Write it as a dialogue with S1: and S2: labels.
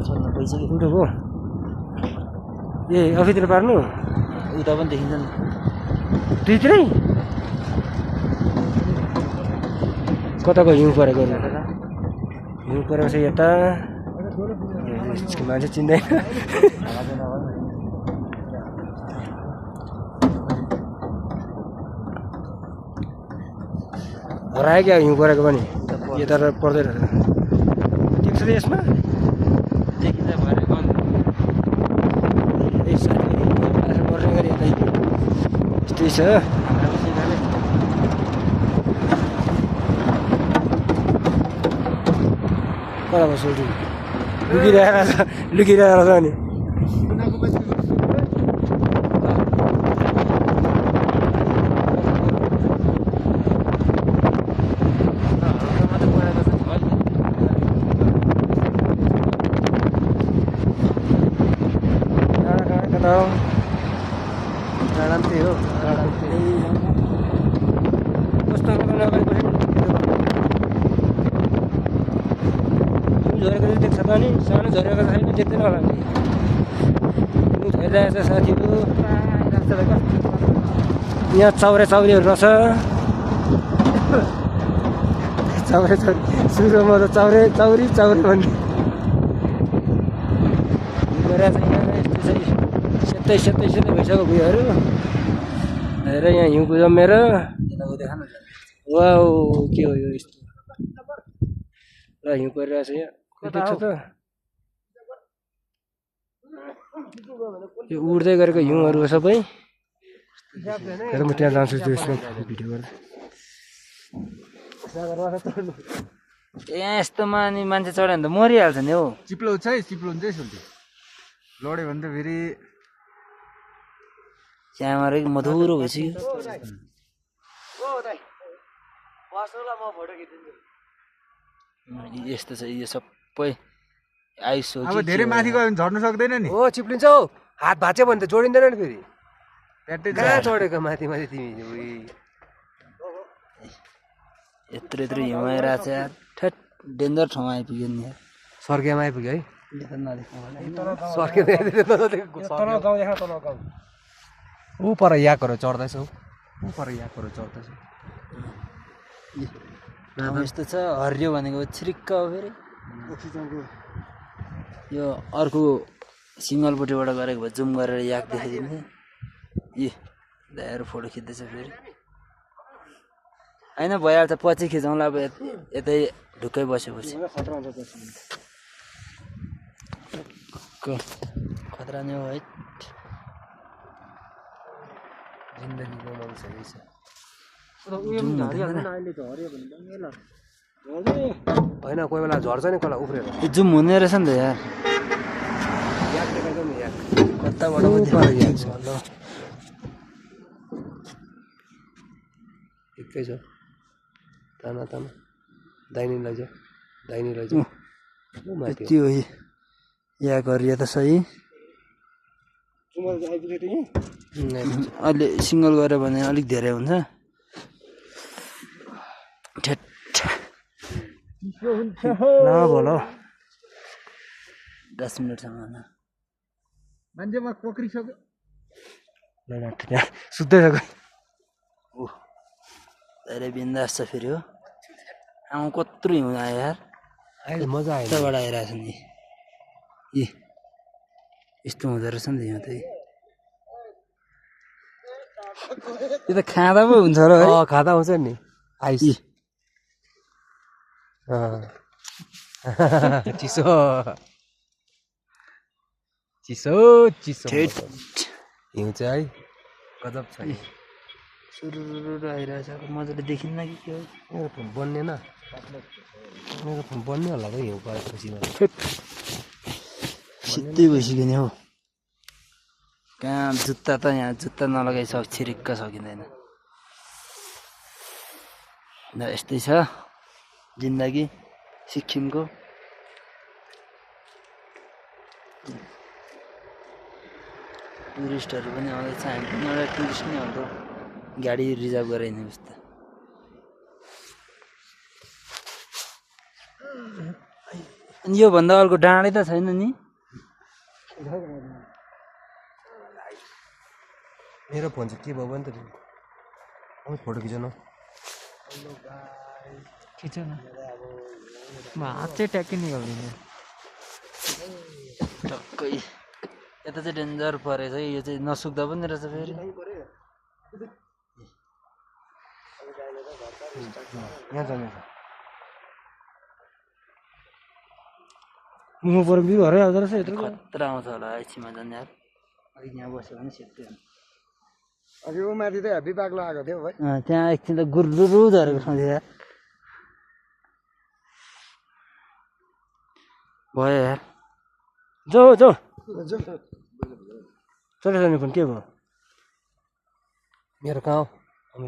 S1: छोड्न गइसक्यो
S2: उठो भयो ए अफितिर पार्नु
S1: उता पनि देखिन्छ नि
S2: दुईतिरै कताको हिउँ परेको हिउँ परेको छ यता मान्छे चिन्दैन हरायो क्या हिउँ परेको पनि यता पर्दैन देख्छ त यसमा
S1: देखिन्छ भएर
S2: पर्ने गरी यतै यस्तै छ कता बस्छु लुकिरहेको छ नि त्यही हो कस्तो झरेको चाहिँ देख्छ त नि सानो झरेको छैन देख्दैन होला नि झरिरहेको छ साथीहरू यहाँ चाउरेहरू रहेछ चाउरे सुरुमा त चाउरी भन्ने गरेर चाहिँ यस्तो चाहिँ सेतै भइसक्यो भुइँहरू हेर यहाँ हिउँको जमेर वा के हो यो यस्तो ल हिउँ परिरहेछ यहाँ देख्छ त यो उड्दै गरेको हिउँहरू हो सबै हेर म त्यहाँ जान्छु त्यसमा भिडियो गरेर
S1: यहाँ यस्तोमा अनि मान्छे चढ्यो भने त मरिहाल्छ नि हौ
S3: चिप्लो हुन्छ है चिप्लो हुन्छ है सोल्टी लड्यो भने त फेरि
S1: त्यहाँबाट मधुरो भइसक्यो यस्तो छ यो सबै आइस हो
S3: अब धेरै माथि गयो भने झर्नु सक्दैन नि
S2: हो चिप्लिन्छ हौ हात भाँच्यो भने त जोडिँदैन नि फेरि कहाँ चढेको माथि तिमी
S1: यत्रो हिउँ आइरहेको छ यार ठ्याट डेन्जर ठाउँमा आइपुग्यो नि यार
S2: सर्कियामा आइपुग्यो है ऊ पर याकहरू चढ्दैछ हौ ऊ पर याकहरू चढ्दैछ
S1: यस्तो छ हरियो भनेको छिरिक्क हो फेरि यो अर्को सिङ्गलपट्टिबाट गरेको भए जुम गरेर याक देखाइदिन्थेँ ए दाइहरू फोटो खिच्दैछ फेरि होइन भइहाल्छ पछि खिचौँला अब यतै ढुक्कै बसेपछि खतरा नै हो है
S2: जिन्दगीको मान्छे रहेछ होइन कोही बेला झर्छ नि कसलाई उफ्रेर
S1: यो जुम हुने रहेछ नि त यार
S2: याक देखाइदिउँ नि याक
S1: कताबाट
S2: ल ठिकै छ तामा दाहिनी लैजाऊ
S1: यति हो या गरिए त सही अहिले सिङ्गल गऱ्यो भने अलिक धेरै हुन्छ
S2: ल बोल
S1: 10 मिनटसम्म
S3: मान्छेमा कोक्रिसक्यो
S2: सुत्दैछ
S1: धेरै बिन्दास छ फेरि हो आउँ कत्रो हिउँ आयो यार
S2: अहिले मजा आयो
S1: यताबाट आइरहेछ नि ए यस्तो हुँदो रहेछ नि त यहाँ त यो त खाँदा पो हुन्छ र है
S2: खाँदा हुन्छ नि आइस चिसो हिउँ चाहिँ है गजब छ
S1: सुरु आइरहेछ मजाले देखिन्न कि के हो
S2: मेरो फोन बन्नेन मेरो फोन बन्ने होला है हिउँ परेपछि
S1: सिधै भइसक्यो नि हौ कहाँ जुत्ता त यहाँ जुत्ता नलगाइ छिरिक्क सकिँदैन यस्तै छ जिन्दगी सिक्किमको टुरिस्टहरू पनि आउँदैछ हामी पनि एउटा टुरिस्ट नै हो गाडी रिजर्भ गरेर हिँड्नुपर्छ त अनि योभन्दा अर्को डाँडै त छैन नि
S2: मेरो फोन चाहिँ के भयो भने त फोटो खिच न
S4: खिच न म हात चाहिँ ट्याक्कै निकाल्दिनँ
S1: टक्कै यता चाहिँ डेन्जर परेछ है यो चाहिँ नसुक्दा पनि रहेछ फेरि
S2: यहाँ जाने मुख पर बिउ हराइ आउँदो रहेछ यत्रो
S1: खतरा आउँछ होला एकछिनमा झन् यार अलिक यहाँ बस्यो भने सेक्दै
S3: अघि ऊ माथि त हेभी बाक्लो आएको थियो भाइ
S1: त्यहाँ एकछिन त गुरुरु झरेको ठाउँ थियो यार भयो यार
S2: जाऊ जाऊ चले जाने फोन के भयो मेरो कहाँ हो